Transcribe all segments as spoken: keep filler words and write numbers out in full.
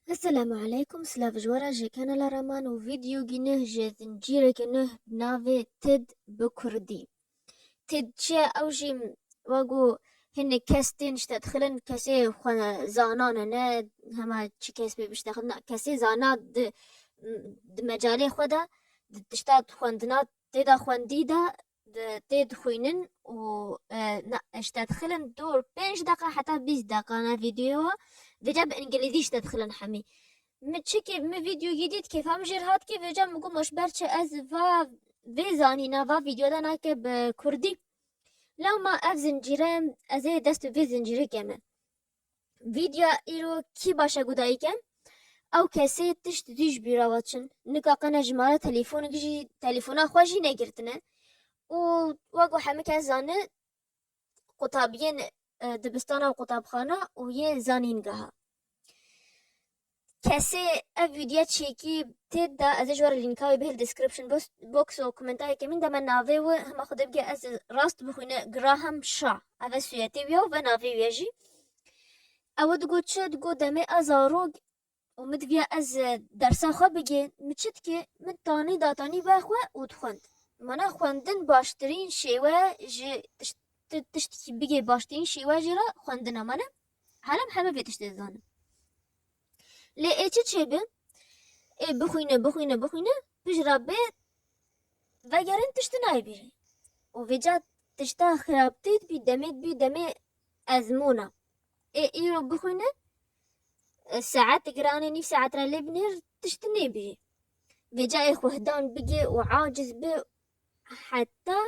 Esselamu aleykum, silav ji we re ji kanala Raman û vîdeogî nuh ji zincîrekî nuh bi navê Tid bi kurdî. Tid çi ye? Ew jî wego hinek kes tên ji te dixilin, kesê xwe zanan e, ne hema çi kes bê biştexilin, kesê zana di, di mecalê xwe de, di tişta xwendina tê de xwendî de, di, tê dixwînin û, e, na, ji te dixilin dor pênc deqa heta bîst deqa ne vîdeoya. Vêca bi îngilîzî ji te dixilin hemî. Min çikê, min vîdeoyê dît, kêfa min jê re hat kê, vêca min got, ji ber çi ez va vê zanîna, va vîdeo de nake bi kurdî. Lewma ev zincîre, ez ê dest bi vê zincîrê keme. Vîdeo îro kî baş e ku dayik e? Ew kesê tişt zû ji bîra we çin. Nika qene jimare telefon jî, telefona xwe jî negirtine. Û wek ku hemî kes zane, qutabiyên, e, dibistana û qutabxana û yê zanîngeha. Kesê ev vîdyo çêkî tê de, ez ê ji we re lînka wê bihêl description box, box û komentarê kemîn de me navê wê hema xwe dê bigê, ez rast bixwîne Graham Shah. Ev e sûyetê wî ye û ve navê wî ye jî. Ew digot çi? Digot demê ez zarok û min diviya ez, e, dersa xwe bigê, min çi dikê? Min tanî datanî ber xwe û dixwend. Mana xwendin baştirîn şêwe ji tişt-, ti-, tiştekî bigê baştirîn şêwe jê re xwendin e, mana. Helem heme vê tiştê dizanin. Lê ê çi çêbi? Ê bixwîne, bixwîne, bixwîne, pijra bê vegerin tişt nayê bîrî. Û vêca tişta xirabtê dibî, demê dibî, demê ezmûna. Ê îro bixwîne, e, saet giranê nîv saet re lê binêr tişt nêbîrî. Vêca ê xwehdan bigê û aciz bi, heta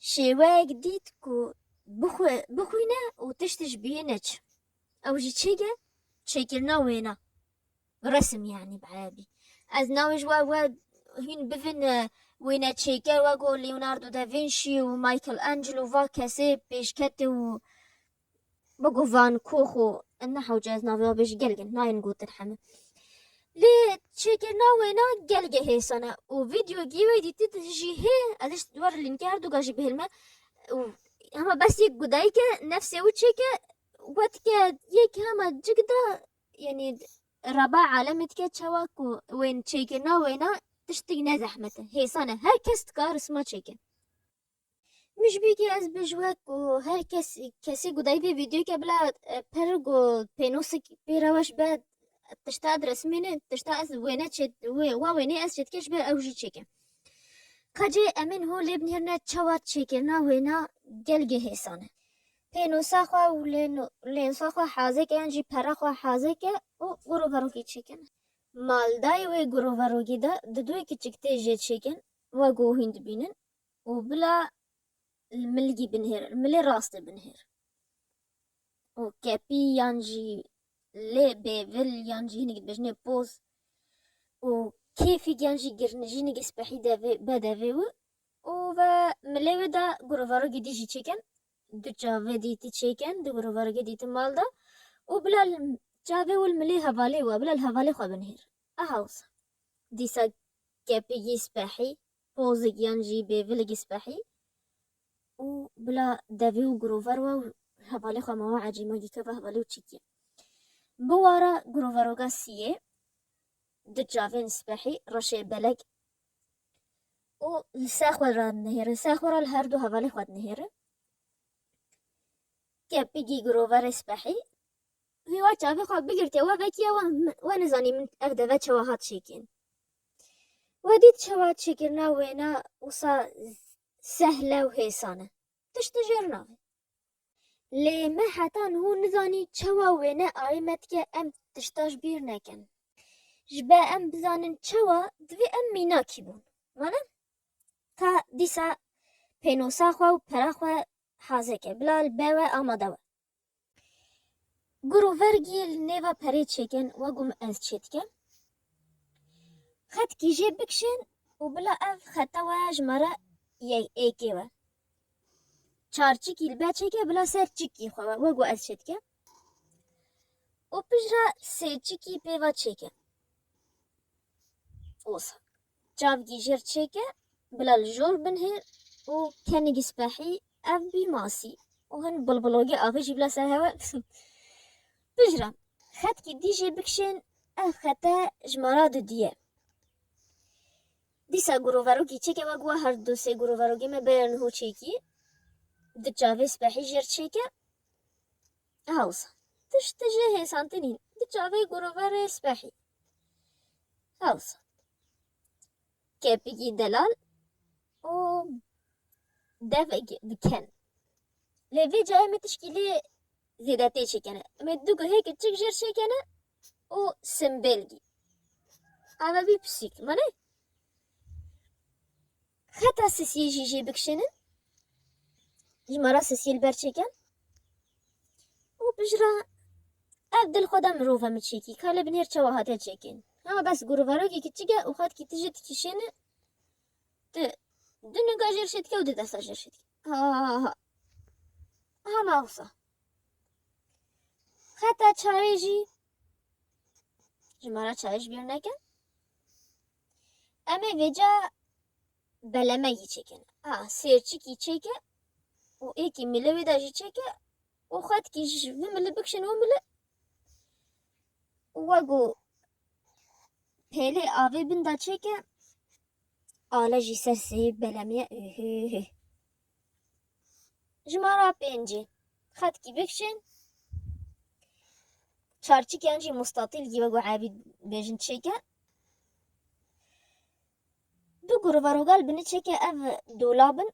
şêweyek dît ku bixwe-, bixwîne û tişt ji bîyê neçe. Ew jî çêke çêkirina wêna. Resim, yanî bi erebî. Ez navê ji we, we hîn bivin, e, wêne çêker wek ku Leonardo da Vinci û Michelangelo, va kesê pêşketê û bego Van Gogh û ne hewce ez navê we bêjî, gelgin nayên gotin heme. Lê çêkirina wêna gelgê hêsan e û vîdeogî wê dîtî jî hê, ez ê ji we re lînkê herduga jî bihêlme û hema bes yek gudayî ke nefsê wî çêke, wetike yek hema cik de, yanî reba alemê dike çawa ku wên çêkirina wêna tiştik ne zehmet e, hêsan e, her kes dikare risma çêke. Min ji bîrî ez bi ji we ku her kes, kesê ku dayî vê vîdeoyê ke bila, e, per ku pênosek pê re weş be, tişta ez resmîne, tişta ez wêne çê, wê, wa wênê ez çêdike ji ber ew jî çêke. Ka cê em ên ho lê binêrine çawa çêkirina wêna gelgê hêsan e. Pênosa xwe û lêno-, lênsa xwe hazeke yan jî pera xwe hazeke û guroverokî çêkin. Maldayê wê guroverokî de di duyê kiçik tê jê çêkin, wek ku hûn dibînin. Û bila li milgî binihêr, li milê rastê binihêr. Û kepî yan jî lê bêvil yan jî hinek dibêjinê poz û kêfîk yan jî girnijînekî spehî devê, be devê wî û ve milê wê de gurovarokî dî jî çêkin, du çavê dîtî çêkin, du gurovarokê dîtî mal de û bila li çavê wî li milê hevalê wî, bila li hevalê xwe binihêr. Aha wisa. Dîsa kepîkî spehî, pozîk yan jî bêvilikî spehî û bila devê û gurover we û hevalê xwe mawe ecîmagî keve hevalê û çîkî. Bi wara guroveroka siyê, du çavên spehî, reşê belek û li ser xwe re dinihêre, ser xwe re li her du hevalê xwe dinihêre. Kepîkî guroverê spehî, hîwa çavê xwe bigirtiye, we vekiye, we, we nizanî min ev deve çawa hat çêkirin. We dît çawa çêkirina wêna wisa sehle û hêsan e. Tişt jêr navê. Lê me heta niho nizanî çawa wêne ayê me dike em tişta ji bîr nekin. Ji be em bizanin çawa, divê em mînakî bûn. Vana? Ka dîsa pênosa xwe û pera xwe hazeke. Bila li be we amade we. Gurovergî li nêva perê çêkin, wek ku min ez çêdikim. Xetkî jê bikişin û bila ev xeta we ji me re yê êkê we. Çarçikî li be çêke, bila ser çikî xwe we, wek ku ez çêdikim. Û piştre sêçikî pê ve çêke. Wisa. Çavkî jêr çêke, bila li jor binhêr û kenigî spehî ev bî masî. Û hin bilbilogê avê jî bila ser hewe. Piştre. Xetkî dî jê bikişên, ev xete ji me re didiye. Dîsa guroverokî çêke, wek wa her du sê guroverokê me bêyerniho çêkî. Di çavê spehî jêr çêke. Hewsa. Tişt jê hêsantin hîn. Di çavê guroverê spehî. Hewsa. Kepikî delal û devek diken. Lê vê cayê me tişkî lê zêdetê çêkene. Em ê du guhê kiçik jêr çêkene û simbêlgî. Eve bî pisîk. Mane? Xeta sisiyê jî jê bikişênin. Ji me re sisiyê li ber çêkin. Û piştre ev dil xwe de mirov e min çêkî. Ka lê binêr çawa hate çêkin. Hema bes gurovarokî kiçik e û xetkî tije dikişêne. Tu du ninga jêr şêdike û du desta jêr şêdike. Ha, ha, ha. Hema wisa. Xeta çarê jî ji me re çarê ji bîr neke. Em ê vêca belemegî çêkin. Ha, sêrçikî çêke û êkî milê wê de jî çêke û xetkî ji vî milî bikişin wî milî û wek ku pêlê avê bin de çêke, ale jî ser sêyê belemiye. Ûhûhû. Ji me re pêncê. Xetkî bikişin. Çarçik yan jî mustatîl gî wek ku erebî bêjin çêke. Du gurovarogal bini çêke ev dolab in.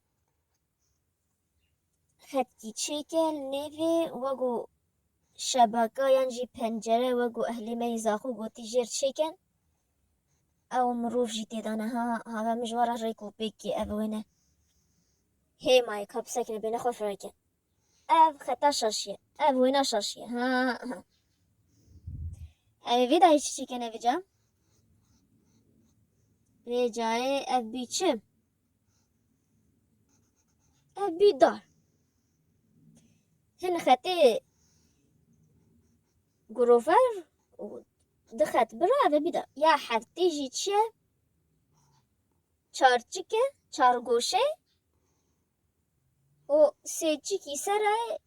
Xetkî çêke li nêvê wek ku şebaka yan jî pencere wek ku ehlê me yê Zaxo gotî jêr çêken. Ew mirov jî tê de ne ha, ha ve min ji we re rêk û pêk kê ev wêne. Hê mayê ka bisekine bêne xwe fireke. Ev xeta şaşiye. Ev wêna şaşiye. Ha, ha. Ev vê dayê çi çêkene vêca? Vê cayê ev bî çi? Ev bî dar. Hin xetê gurover û du xet bira ev bî dar. Ya heftê jî çi ye? Çarçik e, çargoşe. Û sêçikî sere,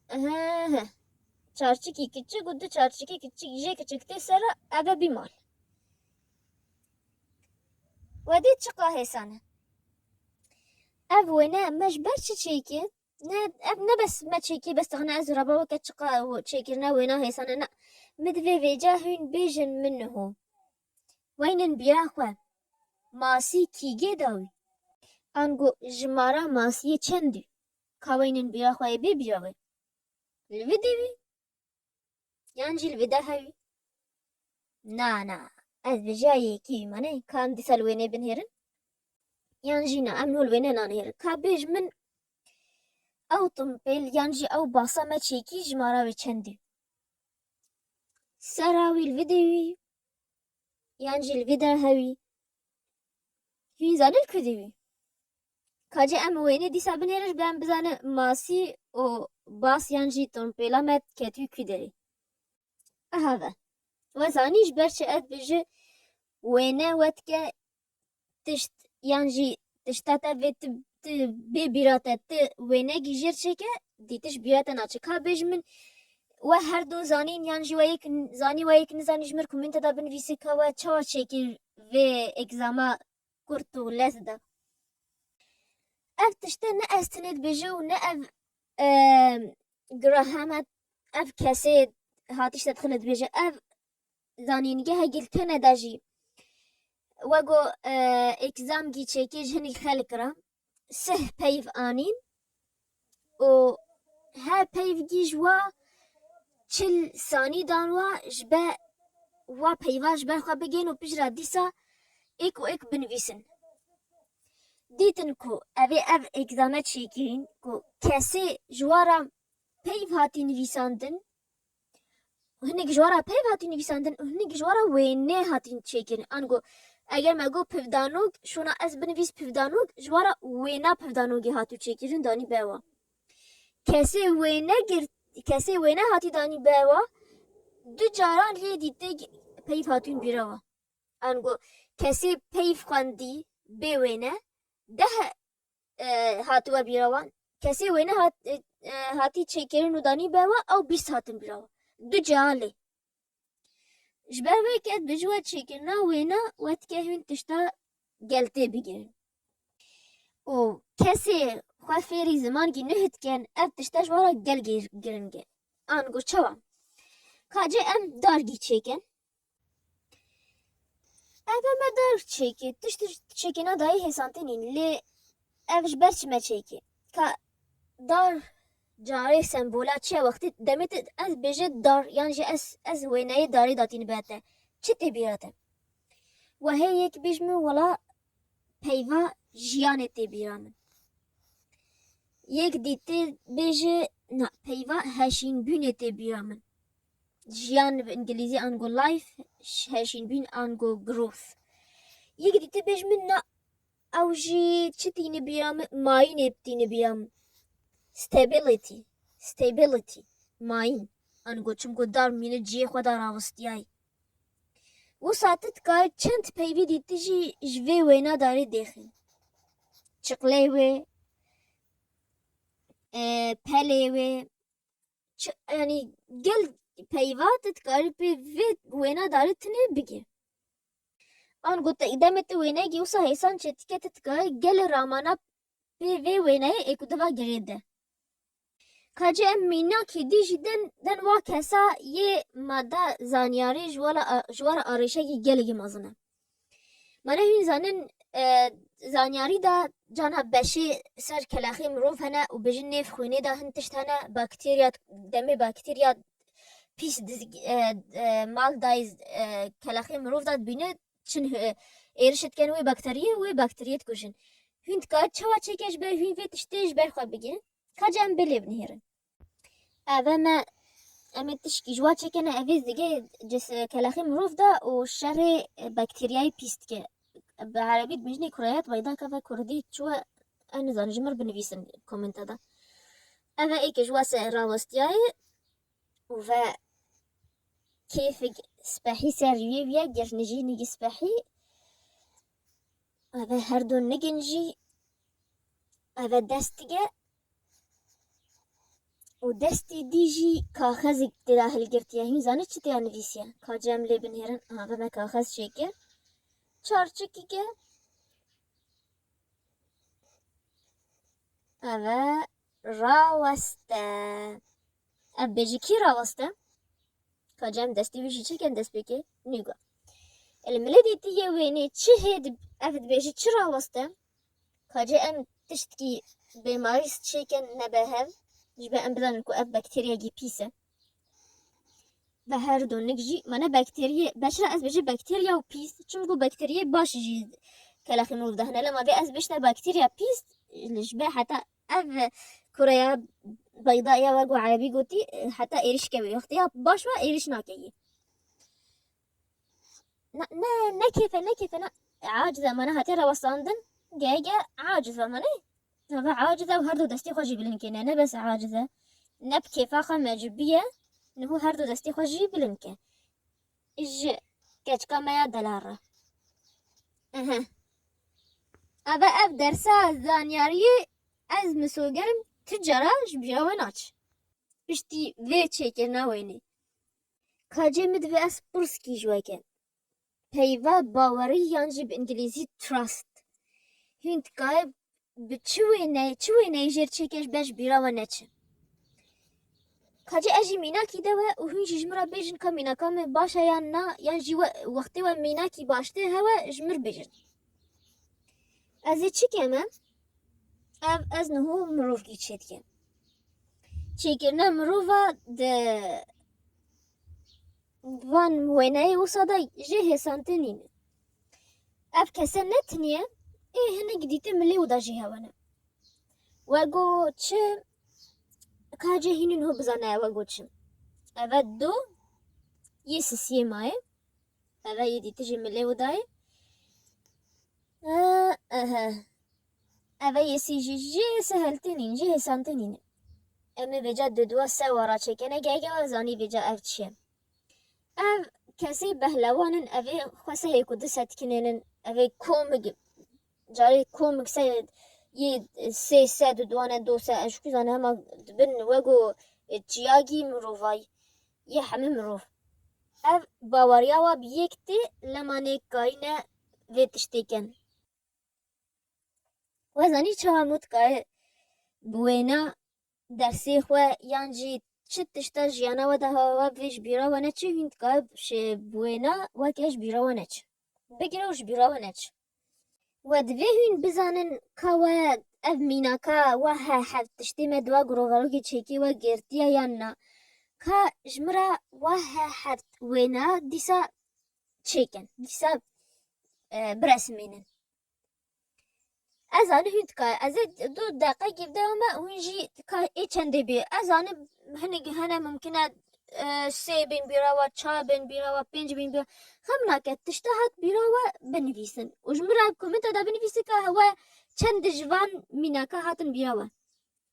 ehe, ehe. Çarçikî kiçik û du çarçikê kiçik jê kiçiktê sere eve bî mal. Wedê çiqa hêsan e. Ev wêne me ji ber çi çêkir? Ne, ev ne bes me çêkir, bes tixine ez reba weke çiqa çêkirine wêna hêsan e, ne. Min divê vêca hûn bêjin min niho. Weynin bîra xwe. Masî kîgê dawî? Ango jimara masiyê çend î? Ka weynin bîra xwe ê bê bîra we. Li vidê wî? Yan jî li vide hewî? Na, na. Ez bi jiyayê yekî mane, ka em dîsa li wênê binihêrin? Yan jî na, em nol wêne nanihêrin. Ka bêj min, ew timpêl yan jî ew basa me çêkî jimara wê çend î? Sera wî li vidê wî? Yan jî li vî derhewî? Hûn zanin li ku dî wî? Ka cê em wênê dîsa binêrin, ji ber em bizanin masî û bas yan jî tompêla me ketî ku derê. Aha ve. We zanî ji ber çi ez bêjim wêne we dike tişt yan jî tişta te vê tu, tu bê bîra te, tu wênegî jêr çêke, dîtiş bîra te naçe. Ka bêj min, we her du zanîn yan jî we yek n-, zanî, we yek nizanî, ji mir komînte de binivîsî ka we çawa çêkir vê egzama kurt û lez de. Ev tişte ne ez tinê dibêje û ne ev, e, Graham e, ev kesê hatiş te dixile dibêje. Ev zanîngehe gilkene de jî wego, e, egzamgî çêkê ji hinek xelk re sih peyv anîn û her peyvgî ji wa çil sanî dan wa ji be wa peyva ji ber xwe bigên û piştre dîsa êk û êk binivîsin. Dîtin ku evê ev egzame çêkirîn ku kesê ji wa re peyv hatî nivîsandin, hinek ji wa re peyv hatî nivîsandin û hinek ji wa re wêne hatîn çêkirin. Ango eger me got pivdanog, şona ez binivîs pivdanog, ji wa re wêna pivdanogê hatî çêkirin danî be wa. Kesê wêne gir-, kesê wêne hatî danî be wa, du caran lê dîtik peyv hatîn bîra wa. Ango kesê peyv xwendî bê wêne, deh, e, hatiwe bîra wan. Kesê wêne hat-, e, e, hatî çêkirin û danî be wa, ew bîst hatin bîra wan. du cehalê. Ji ber wê ke bi ji we çêkirina wêne we dike hûn tişta gel tê bigirin. Û kesê xwe fêrî zimankî nuh dikin, ev tişta ji we re gel gir-, giring e. Ango çawa? Ka cê em dargî çêkin. Ev me dar çêkê, tişt çêkê na dayê hêsantinîn, lê ev ji ber çi me çêkê? Ka dar carê sembola çi ye wextê demê te ez bêje dar, yan jî ez, ez wêneyê darê datîne be te. Çi tê bîra te? We hê yek bêj min wela peyva jiyanê tê bîra min. Yek dî tê bêje na peyva heşînbûnê tê bîra min. Jiyan bi îngilîzî ango life, ş-, heşînbûn ango growth. Yek dî tê bêj min na ew jî çi tîne bîra min, mayînê tîne bîra min. Stability, stability, mayîn. Ango çimko dar mîne cihê xwe da rawestiyayî. Wisa tu dikarî çend peyvî dî tu jî ji vê wêna darê dêxî. Çiqleyê wê, e, pelê wê, çi, yanî gel peyva tu dikarî pê vê wêna darê tinê bigî. Ango te demê tu wêneyekî wisa hêsan çêdike tu dikarî gel ramana pê vê wêneyê ê ku diva girê de. Ka cê em mînakê dî jî den, den wa kesa yê me da zanyarî ji wala, ji wara arêşekî gelekî mezin e. Mane hûn zanin, e, zanyarî de cana beşê ser kelexê mirov hene û bêjin nêv xwînê de hin tişt hene, bakterya, demê bakterya pîs diz-, e, e, mal dayî, e, kelexê mirov de dibîne, çin hê-, êrişê dikin wê bakteriyê, wê bakteriyê dikujin. Hûn dikar çawa çêke ji ber hûn vê tiştê ji ber xwe bigin? Ka cem bilê binihêrin. Eve me, em ê tişkî ji wa çêkene, evê zigê cis-, kelexê mirov de û şerê, e, bakteriyayê pîs dike. Bi erebî dibêjinê kureyat beydaka ve kurdî çi we, ez nizanim, ji mir binivîsin komenta de. Eve ê ke ji wa se rawestiyayê û ve kêfik spehî ser rûyê wî ye, girnijînigî spehî. Eve her du nigin jî, eve dest dige û destê dî jî kaxezek tê de hilgirtiye. Hîn zanî çi tê ya nivîsiye? Ka cem lê binêrin. Eve me kaxez çêkir. Çarçikî ke eve raweste. Ev bêjî kî raweste? Ka cem destê wî jî çêkin destpêkê nîga. El milê dîtî yê wênê çi hê dib-, ev dibêjî çi raweste? Ka cê em tiştkî bêmarî çêkin nebe hev, ji ber em bizanin ku ev bakteriyekî pîs e. Ve her du nik jî, mane bakteriyê, beşira ez bêjim bakteriya û pîs, çimku bakteriyê baş jî kelexê mirov de hene, lema vê ez bêjte bakteriya pîs, ji ber heta ev kureya beyda ya wek ku erebî gotî, heta êrişke wê. Wextê ya baş ve êriş nake yê. Ne, ne, ne kêfe, ne kêfe, ne. Aciz e, mane hatiye rawestandin, gege aciz e, mane. Eve aciz e û her du destê xwe jî bilind kene, ne bes aciz e. Ne bi kêfa xwe mecbû ye, niho her du destê xwe jî bilind ke. Ji keçika me ya delal re. Ehe. Eve ev dersa zanyariyê ez misogerim tu cara ji bîra we naçe. Piştî vê çêkirina wênê. Ka cê min divê ez pirskî ji we ke. Peyva bawerî yan jî bi îngilîzî trust. Hûn dikare bi çi wêneyê, çi wêneyê jêr çêke ji ber ji bîra we neçe. Ka cê ez jî mînakî de we û hûn jî ji min re bêjin ka mînaka me baş e yan na, yan jî we, wextê we mînakî baş tê hewe ji min re bêjin. Ez ê çi keme? Ev ez niho mirovkî çêdike. Çêkirina mirova di van wêneyê wisa de jê hêsantê nîne. Ev kese ne tiniye, ê hinek dîtê milê û da jî hewe ne. We got çi? Ka cê hînî niho bizane we got çi. Eve du yê sisiyê maye. Eve yê dîtî jî milê û dayê. Eh, ehe. Eve yê sê jî jê seheltê nîn, jê hêsantê nîn. Em ê vêca du dua se wara çêkene, gege we zanî vêca ev çi ye. Ev kesê behlewan in, evê xwe sehê ku du setkinên in, evê komik, carê komik se yê sê se du duane do se, ez ku zane hema dibin wego çiyagî mirovayî. yê hemî mirov. Ev baweriya wa bi yek tê, lema nêkarîne vê tiştê ken. We zanî çawa mû dikaye bi wêna dersê xwe yan jî çi tişta jiyana we de hewa we vê ji bîra we neçe, hûn dikaye ji bi wêna weke ji bîra we neçe. Bigire û ji bîra we neçe. We divê hûn bizanin ka we ev mînaka we he heft tiştê me di wa grovarokê çêkê we girtiye yan na. Ka ji min re we he heft wêna dîsa çêkin, dîsa, e, biresimînin. Ez zanim hûn dikare. Ez ê du deqekê bide me, hûn jî ka ê çendê bê. Ez zanim hinek hene mumkin e, e, sê bên bîra we, çar bên bîra we, pênc bên bîra. Xem nake, tişta hat bîra we binivîsin. Û ji min re komenta de binivîsin ka we çend ji van mînaka hatin bîra we.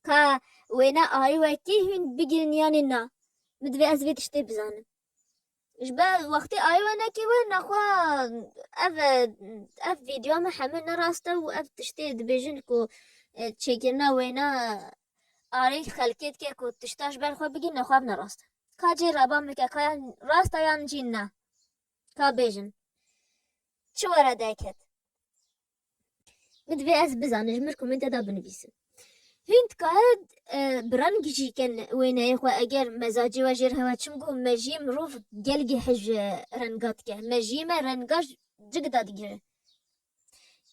Ka wêna arî we kê hûn bigirin yanê na. Min divê ez vê tiştê bizanim. Ji ber wextê arî we nekê we, nexwe ev, ev vîdyoya me heme ne rast e û ev tiştê dibêjin ku, e, çêkirina wêna arî xelkê dike ku tişta ji ber xwe bigin, nexwe ev ne rast e. Ka cê re ba min ke, ka yan rast e yan jî ne. Ka bêjin. Çi were derket? Min divê ez bizanim, ji min komenta de binivîsin. Hûn dikare, e, bi reng jî ken wêneyê xwe, eger mezacê we jê re hewe, çimku mejiyê mirov gelgî hej renga dike. Mejiyê me renga cik de digire.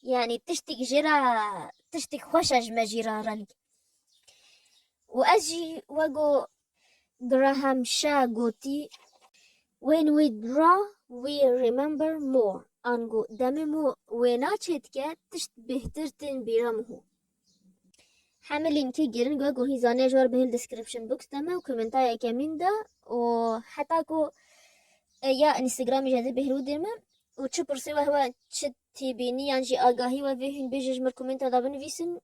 Yanî tiştîk jê re, tiştîk xweş e ji mejî re reng. Û ez jî wego Graham Shaw gotî, "When we draw, we remember more." Ango demê mo wêna çêdike, tişt bêhtir tên bîra min ho. Hemî lînkê girin wego hîn zanî ji we re bihêl description box de me û komenta yekemîn de û heta ku, e, ya Instagramê jî ez ê bihêl wî dê me û çi pirsê we hewe, çi tîbînî yan jî agahî we vê hûn bêje ji min komenta de binivîsin.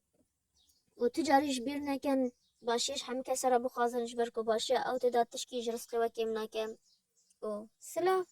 Û tu carî ji bîr neken, başiyê ji hemî kese re bixwazin, ji ber ku başiya ew tê de tişkî ji rizqê we kêm nake. Û silav.